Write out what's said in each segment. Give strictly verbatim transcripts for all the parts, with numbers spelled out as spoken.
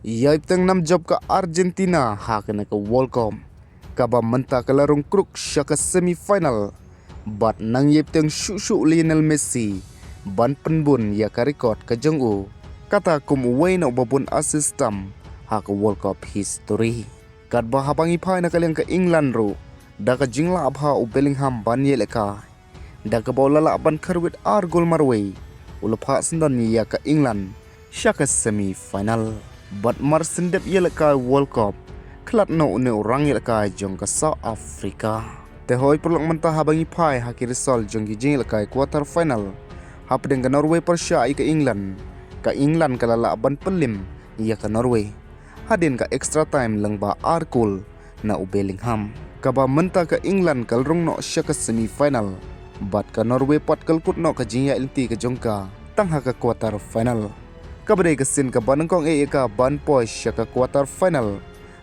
Ïaibteng nam jop ka Argentina ha kane ka World Cup, kaba mynta ka la rung kruk sha ka semi final. Bad nang ïaibteng shuh shuh Lionel Messi ban pynbun ïa ka record ka jong u, kata kum uwei na uba bun assist tam ha ka World Cup history. Katba haba ngi phai na ka liang ka England ruh, da ka jinglah bha u Bellingham ban ïalehkai, da kaba u la lah ban kyrwit ar gol marwei, u la phah syndon ïa ka England sha ka semi final. Bad mar shen dep ïalehkai World Cup, khlad noh une u rangïalehkai jong ka South Africa. Te hooid paralok, mynta haba ngi phai ha ki result jong ki jingïalehkai quarter final, hapdeng ka Norway pyrshah ïa ka England, ka England ka la lah ban pynlip ïa ka Norway hadien ka extra time lyngba ar gol na u Bellingham. Kaba mynta ka England ka la rung noh sha ka semi final, bad ka Norway pat ka la kut noh ka jingïaid lynti ka jong ka tang ha ka quarter final, kaba dei ka sien kaba nyngkong eh ïa ka ban poi sha ka quarter final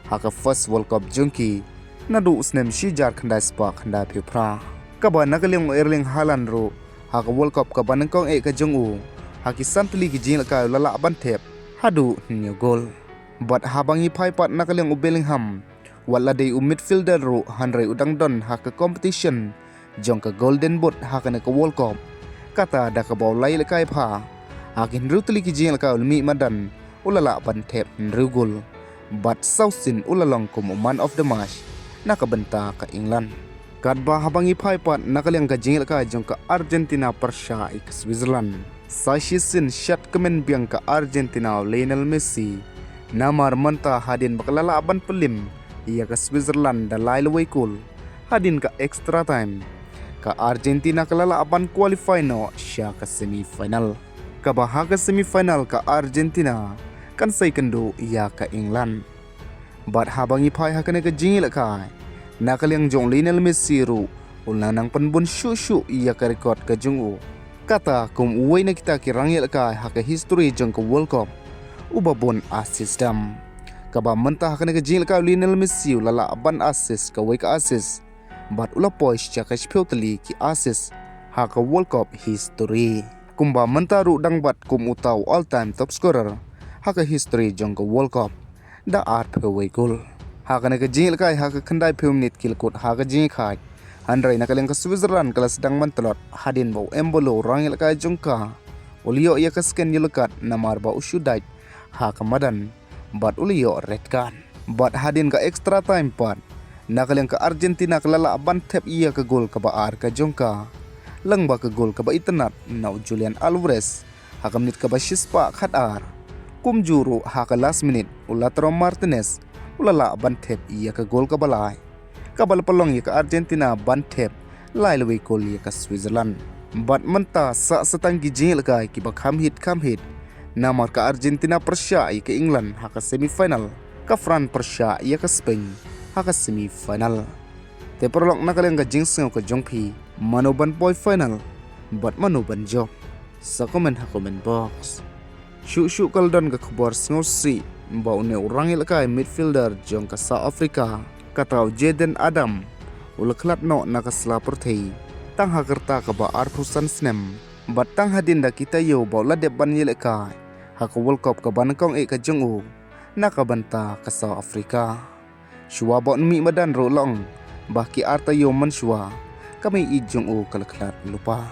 ha ka first World Cup jong ki naduh u snem shi hajar khyndai spah khyndai phew phra. Kaba na ka liang u Erling Haaland ruh, ha ka World Cup kaba nyngkong eh ka jong u, ha ki san tylli ki jingïalehkai u la lah ban thep haduh hynñiew gol. Bad haba ngi phai pat na ka liang u Bellingham, wat la dei u midfielder ruh, hynrei u dang don ha ka competition jong ka Golden Boot ha kane ka World Cup, kata da kaba u la ïalehkai bha. Ha ki hynriew tylli ki jingïalehkai u la mih madan, u la lah ban thep hynriew gol. Bad saw sien u la long kum u man of the match na ka bynta ka England. Katba haba ngi phai pat na ka liang ka jingïalehkai jong ka Argentina pyrshah ïa ka Switzerland, sa shisien shad kmen biang ka Argentina u Lionel Messi. Namar mynta hadien ba ka la lah ban pynlip ïa ka Switzerland da lai lawei gol hadien ka extra time, ka Argentina ka la lah ban qualify noh sha ka semi final. Kaba ha ka semi final ka Argentina kan sa ïakynduh ïa ka England. Bad haba ngi phai ha kane ka jingïalehkai, na ka liang jong u Lionel Messi ruh, u la nang pynbun shuh shuh ïa ka record ka jong u, kata kum uwei na kita ki rangïalehkai ha ka history jong ka World Cup uba bun assist tam. Kaba mynta ha kane ka jingïalehkai u Lionel Messi u la lah ban assist kawei ka assist, bad u la poi sha ka shiphew tylli ki assist ha ka World Cup history. Kumba mynta ruh dang bat kum uta u all time top scorer ha ka history jong ka World Cup da arphew wei gol. Ha kane ka jingïalehkai ha ka khyndaiphew minit ki la kut ha ka jingïakhaid, hynrei na ka liang ka Switzerland ka la sdang ban tlot hadien ba u Embolo u rangïalehkai jong ka u la ïoh ïa ka second yellow card namar ba u shu dait ha ka madan, bad u la ïoh red card. Bad hadien ka extra time pat, na ka liang ka Argentina ka la lah ban thep ïa ka gol kaba ar ka jong ka, lyngba ka gol kaba itynnad na u Julian Alvarez ha ka minit kaba shispah khatar. Kumjuh ruh ha ka last minute u Lautaro Martinez u la lah ban thep ïa ka gol kaba lai, kaba la pynlong ïa ka Argentina ban thep lai lawei gol ïa ka Switzerland. Bad mynta sa sa tang ki jingïalehkai kiba kham hit kham hit. Namar ka Argentina pyrshah ïa ka England ha ka semi final, ka France pyrshah ïa ka Spain ha ka semi final. Te paralok, na ka liang ka jingsngew ka jong phi, mano ban poi final bad mano ban jop? Sa comment ha comment box. Shuh shuh ka la don ka khubor sngewsih ba une u rangïalehkai midfielder jong ka South Africa, kata u Jayden Adam, u la khlad noh na ka sla pyrthei tang ha ka rta kaba arphew san snem. Bad tang hadien da ki taïew ba u la dep ban ïalehkai ha ka World Cup kaba nyngkong eh ka jong u na ka bynta ka South Africa. Shuwa ba un mih madan ruh long ba ki ar taïew mynshuwa ka mei-ïeit jong u ka la khlad lypa.